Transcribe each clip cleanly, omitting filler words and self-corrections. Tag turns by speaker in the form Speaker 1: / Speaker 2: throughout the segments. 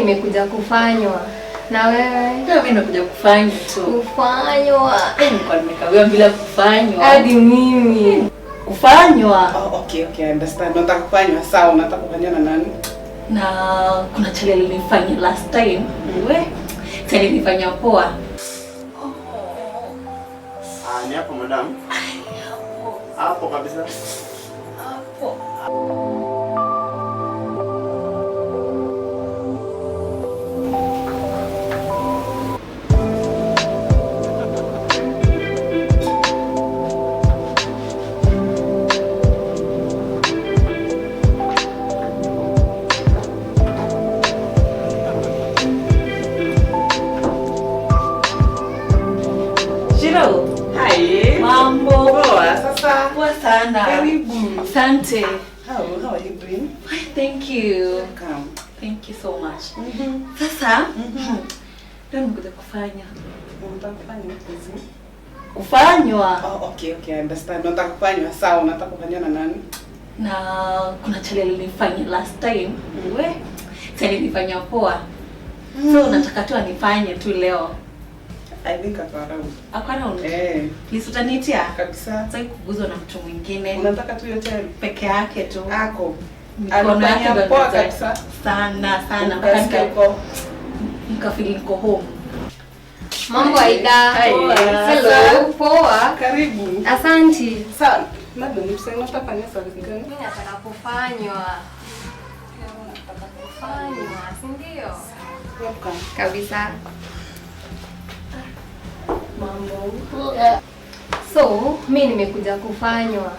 Speaker 1: nimekuja kufanywa. Na wewe?
Speaker 2: Pia mimi nimekuja kufanywa tu.
Speaker 1: Kufanywa.
Speaker 2: Nilikuwa nimekawia bila kufanywa.
Speaker 1: Hadi mimi.
Speaker 2: Kufanywa.
Speaker 3: Oh, okay, okay, I understand. Unataka kufanywa, sawa, unataka kufanywa na nani?
Speaker 2: Na kuna chale nilifanya last time. We, chale nilifanya poa.
Speaker 4: Ah, ni hapo madam. Hapo kabisa.
Speaker 2: Hapo. Shiro.
Speaker 3: Hi.
Speaker 2: Mambo.
Speaker 3: Poa, sasa.
Speaker 2: Poa sana.
Speaker 3: Karibu.
Speaker 2: Asante.
Speaker 3: How are you doing?
Speaker 2: Fine, thank you.
Speaker 3: Welcome.
Speaker 2: Thank you so much. Sasa, leo nimekuja kufanya.
Speaker 3: Unataka kufanywa kazi?
Speaker 2: Kufanywa.
Speaker 3: Oh, okay, okay, I understand. Unataka kufanywa, sawa, unataka kufanywa na nani?
Speaker 2: Na kuna chale nilifanya last time. We, chale nilifanya poa. So nataka tu anifanye tu leo.
Speaker 3: I think ako around.
Speaker 2: Ako around?
Speaker 3: Eh,
Speaker 2: Please utaniitia?
Speaker 3: kabisa.
Speaker 2: Sitaki kuguzwa na mtu mwingine.
Speaker 3: Unataka tu hiyo chai?
Speaker 2: Peke yake tu.
Speaker 3: Ako.
Speaker 2: Mikono yake
Speaker 3: Alifanya
Speaker 2: ndo
Speaker 3: poa
Speaker 2: anaweza-
Speaker 3: kabisa.
Speaker 2: Sana sana. Mpaka
Speaker 3: Ukasikia uko.
Speaker 2: nikafeel niko home.
Speaker 1: Mambo Aida.
Speaker 3: Hi.
Speaker 1: Hello. Poa.
Speaker 3: Karibu.
Speaker 1: Asanti.
Speaker 3: Sawa. Labda nikuseme unataka kufanya service gani?
Speaker 1: Mimi nataka kufanywa. Nataka kufanywa, si ndio?
Speaker 3: Welcome.
Speaker 1: Kabisa. Mambo. So, mimi nimekuja kufanywa.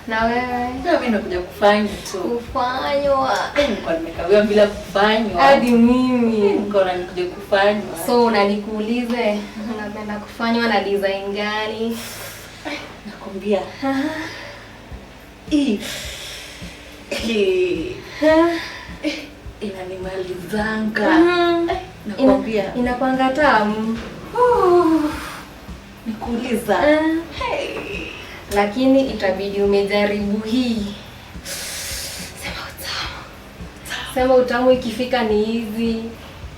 Speaker 1: Na wewe?
Speaker 2: Pia mimi nimekuja kufanywa tu.
Speaker 1: Kufanywa.
Speaker 2: Nilikuwa nimekawia bila kufanywa.
Speaker 1: Hadi mimi.
Speaker 2: Nilikuwa nimekuja kufanywa.
Speaker 1: So, na nikuulize, unapenda kufanywa na design gani?
Speaker 2: Nakwambia. Hii. Hii. Inanimalizanga. Nakwambia.
Speaker 1: Inakuanga tamu.
Speaker 2: Nikuuliza.
Speaker 1: Lakini itabidi umejaribu hii. Sema utamu. Sema utamu ikifika ni hizi.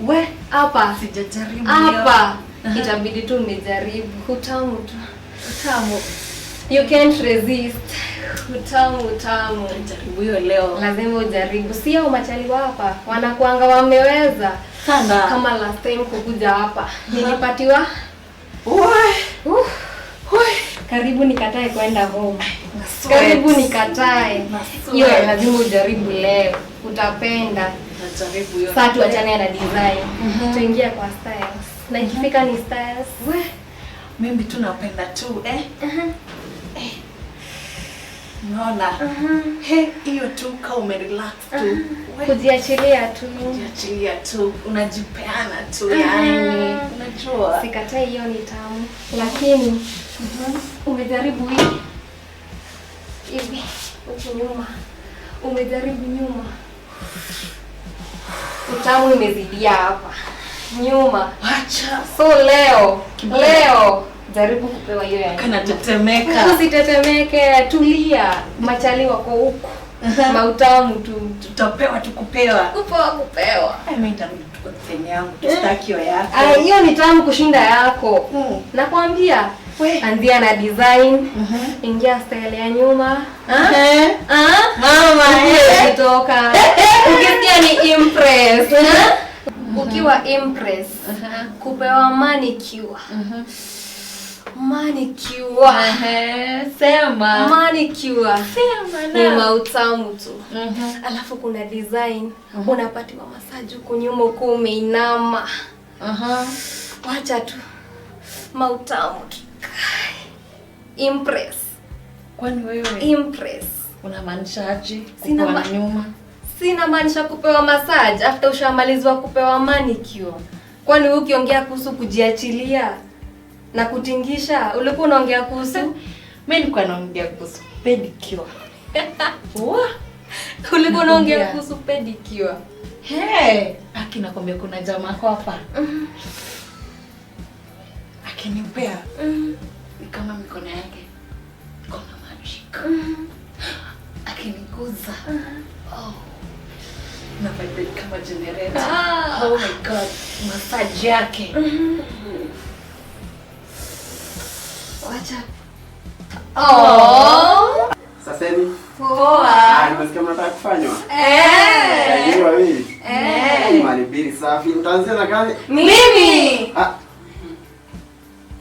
Speaker 2: We,
Speaker 1: Hapa.
Speaker 2: sijajaribu.
Speaker 1: Hapa. Itabidi tu umejaribu. Utamu tu.
Speaker 2: Utamu.
Speaker 1: You can't resist. Utamu, utamu.
Speaker 2: Jaribu hiyo leo.
Speaker 1: Lazima ujaribu. Sio machali hapa. Wanakuanga wameweza.
Speaker 2: Sana.
Speaker 1: Kama last time kukuja hapa. Nilipatiwa. Karibu nikatae kwenda home. Karibu nikatae. Hiyo lazima ujaribu leo. Utapenda.
Speaker 2: Najaribu hiyo.
Speaker 1: Sasa tuachane na design. Tuingie kwa styles. Na ikifika ni styles.
Speaker 2: We, mimi tu napenda tu eh. Unaona? He, hiyo tu kama umerelax tu. We,
Speaker 1: Kujiachilia tu.
Speaker 2: kujiachilia tu, unajipeana tu yani. Unajua?
Speaker 1: Sikatai hiyo ni tamu. Lakini umejaribu hii. Hivi huku nyuma. Umejaribu nyuma. Utamu imezidia hapa. Nyuma.
Speaker 2: Acha.
Speaker 1: So leo, leo jaribu kupewa hiyo ya.
Speaker 2: Kana tetemeka.
Speaker 1: Usitetemeke, tulia. Machali wako huku. Mautamu tu.
Speaker 2: Tutapewa tu kupewa.
Speaker 1: Kupewa kupewa.
Speaker 2: Ai, mimi nitarudi tu kwa design yangu. Sitaki hiyo yako.
Speaker 1: Ai, hiyo ni tamu kushinda yako. Nakwambia.
Speaker 2: We.
Speaker 1: Anzia na design. Ingia style ya nyuma.
Speaker 2: Mama, eh.
Speaker 1: Kutoka. Ukisikia ni impress. Ukiwa impress. Kupewa manicure. Manicure.
Speaker 2: Sema.
Speaker 1: Manicure.
Speaker 2: Sema
Speaker 1: Ni
Speaker 2: na.
Speaker 1: mautamu tu. Alafu kuna design. Unapatiwa massage huku nyuma huku umeinama. Wacha tu. Mautamu tu. Impress.
Speaker 2: Kwani wewe
Speaker 1: Impress.
Speaker 2: unamaanisha aje?
Speaker 1: Sina
Speaker 2: Kupewa na nyuma.
Speaker 1: Sina maanisha kupewa massage after ushamalizwa kupewa manicure. Kwani wewe ukiongea kuhusu kujiachilia na kutingisha, ulikuwa unaongea kuhusu?
Speaker 2: Mimi nilikuwa naongea kuhusu pedicure. Wa?
Speaker 1: Ulikuwa unaongea
Speaker 2: Nakwambia.
Speaker 1: kuhusu pedicure.
Speaker 2: Hey, aki nakwambia kuna jamaa hapa. Akinipea. Ni kama mikono yake iko na magic. Akiniguza. Oh. Na vibrate kama generator. Oh my God, massage yake.
Speaker 1: Wacha. Oh.
Speaker 4: Saseni.
Speaker 1: Poa.
Speaker 4: Ah, nimesikia mnataka kufanywa.
Speaker 1: Eh.
Speaker 4: Nyinyi wawili.
Speaker 1: Eh.
Speaker 4: Mali mbili safi. Mtaanzia na gani?
Speaker 1: Mimi.
Speaker 4: Ah.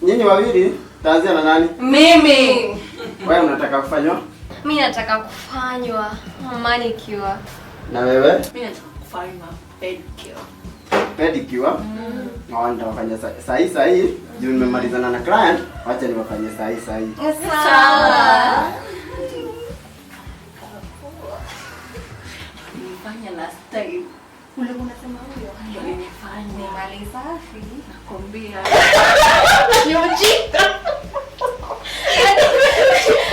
Speaker 4: Nyinyi wawili mtaanzia na nani?
Speaker 1: Mimi.
Speaker 4: Wewe unataka kufanywa?
Speaker 1: Mimi nataka kufanywa manicure.
Speaker 4: Na wewe?
Speaker 2: Mimi nataka kufanywa pedicure.
Speaker 4: Pedicure? Na nitawafanyia sahi sahi. Juu nimemalizana na client, wacha niwafanyie sahi sahi.
Speaker 1: Sawa.
Speaker 2: Nilifanya last time.
Speaker 1: Ule unasema huyo?
Speaker 2: Ndio nilifanya.
Speaker 1: Ni mali safi.
Speaker 2: Nakwambia.
Speaker 1: Ni ujinga.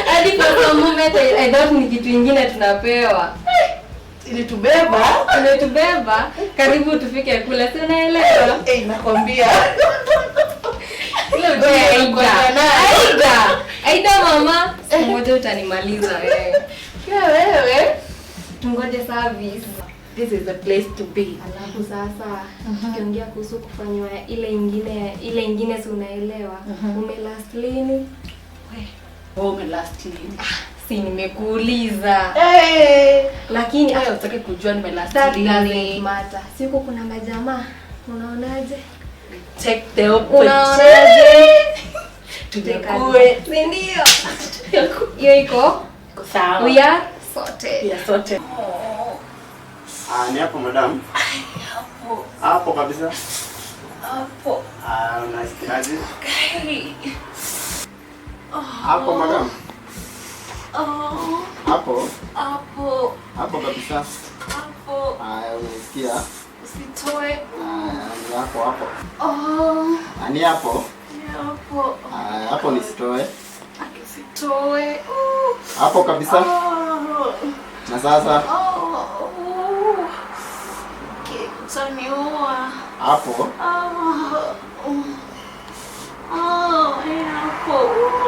Speaker 1: Hadi kwa some moment I thought ni kitu ingine tunapewa.
Speaker 3: Ilitubeba.
Speaker 1: Imetubeba karibu tufike kule, si unaelewa?
Speaker 3: Eh, nakwambia.
Speaker 1: Ile ujinga Aida. Aida. Aida mama, siku moja utanimaliza wewe.
Speaker 2: Pia wewe.
Speaker 1: Tungoje service.
Speaker 2: This is the place to be.
Speaker 1: Alafu sasa tukiongea kuhusu kufanywa ile ingine si unaelewa? Umelast lini?
Speaker 2: Wewe umelast lini?
Speaker 1: Si nimekuuliza.
Speaker 2: Eh.
Speaker 1: Lakini
Speaker 2: Haya utaki kujua nimelast
Speaker 1: that doesn't
Speaker 2: lini.
Speaker 1: matter. Siku kuna majamaa. Unaonaje?
Speaker 2: Take the opportunity.
Speaker 1: Unaonaje?
Speaker 2: Tunyakue.
Speaker 1: Si ndio? Hiyo iko?
Speaker 2: Iko sawa.
Speaker 1: We are sorted.
Speaker 2: We are sorted.
Speaker 4: Ah, ni hapo madam.
Speaker 2: Hapo.
Speaker 4: Hapo kabisa.
Speaker 2: Hapo.
Speaker 4: Ah, unasikiaje?
Speaker 2: Hey.
Speaker 4: Hapo madam.
Speaker 2: Oh.
Speaker 4: Hapo.
Speaker 2: Hapo.
Speaker 4: Hapo kabisa.
Speaker 2: Hapo.
Speaker 4: Ah, unasikia?
Speaker 2: Usitoe.
Speaker 4: Ah, ni hapo hapo.
Speaker 2: Oh.
Speaker 4: Ah, ni hapo.
Speaker 2: Ni hapo.
Speaker 4: Ah, hapo nisitoe.
Speaker 2: Usitoe.
Speaker 4: Hapo kabisa.
Speaker 2: Oh.
Speaker 4: Na sasa
Speaker 2: Oh. Okay, utaniua.
Speaker 4: hapo.
Speaker 2: Oh. Oh, hapo.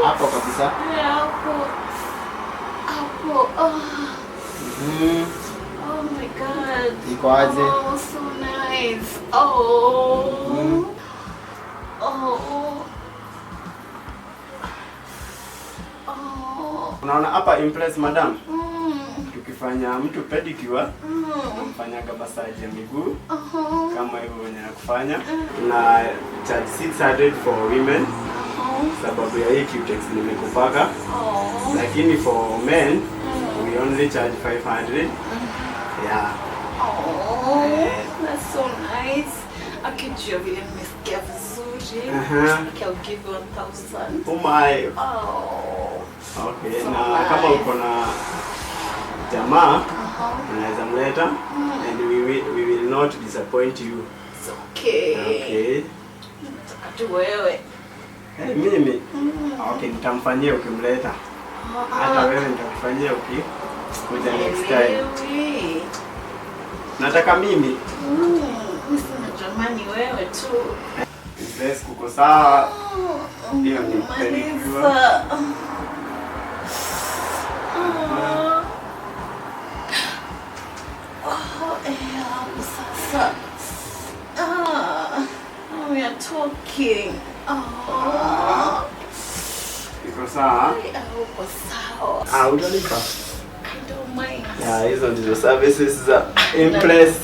Speaker 4: Hapo kabisa.
Speaker 2: Hapo. Hapo. Oh. Oh my God.
Speaker 4: Iko aje?
Speaker 2: Oh, so nice. Oh. Oh. Oh.
Speaker 4: Unaona hapa impress madam? Tukifanya mtu pedicure, tunamfanyaga massage ya miguu kama hivyo wenye kufanya. Na charge 600 for women. Sababu ya hii cutex nimekupaka. Lakini for men we only charge 500. Yeah.
Speaker 2: Oh, that's so nice. Akijua vile nimesikia vizuri. Okay, I'll give you 1,000.
Speaker 4: Oh my.
Speaker 2: Oh.
Speaker 4: Okay,
Speaker 2: So
Speaker 4: na
Speaker 2: nice.
Speaker 4: Kama uko na jamaa unaweza mleta and we will not disappoint you.
Speaker 2: It's okay.
Speaker 4: Okay.
Speaker 2: Nataka tu wewe.
Speaker 4: Hey, mimi? Okay, nitamfanyia ukimleta. Hata wewe nitakufanyia ukikuja next time.
Speaker 2: Wewe.
Speaker 4: Nataka mimi.
Speaker 2: Mimi sina jamani wewe tu.
Speaker 4: Impress kuko sawa. Hiyo ni pedicure.
Speaker 2: Maliza. Oh, hapo sasa. We are talking. Oh.
Speaker 4: Iko sawa?
Speaker 2: Uko sawa.
Speaker 4: Ah, utalipa.
Speaker 2: I don't mind.
Speaker 4: Yeah, hizo ndizo services za Impress.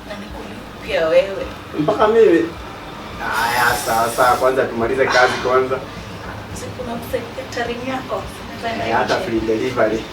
Speaker 2: Na nikulipia wewe.
Speaker 4: Mpaka mimi. Haya, sawa sawa, kwanza tumalize kazi kwanza.
Speaker 2: Si kuna secretary yako.
Speaker 4: Hata free delivery.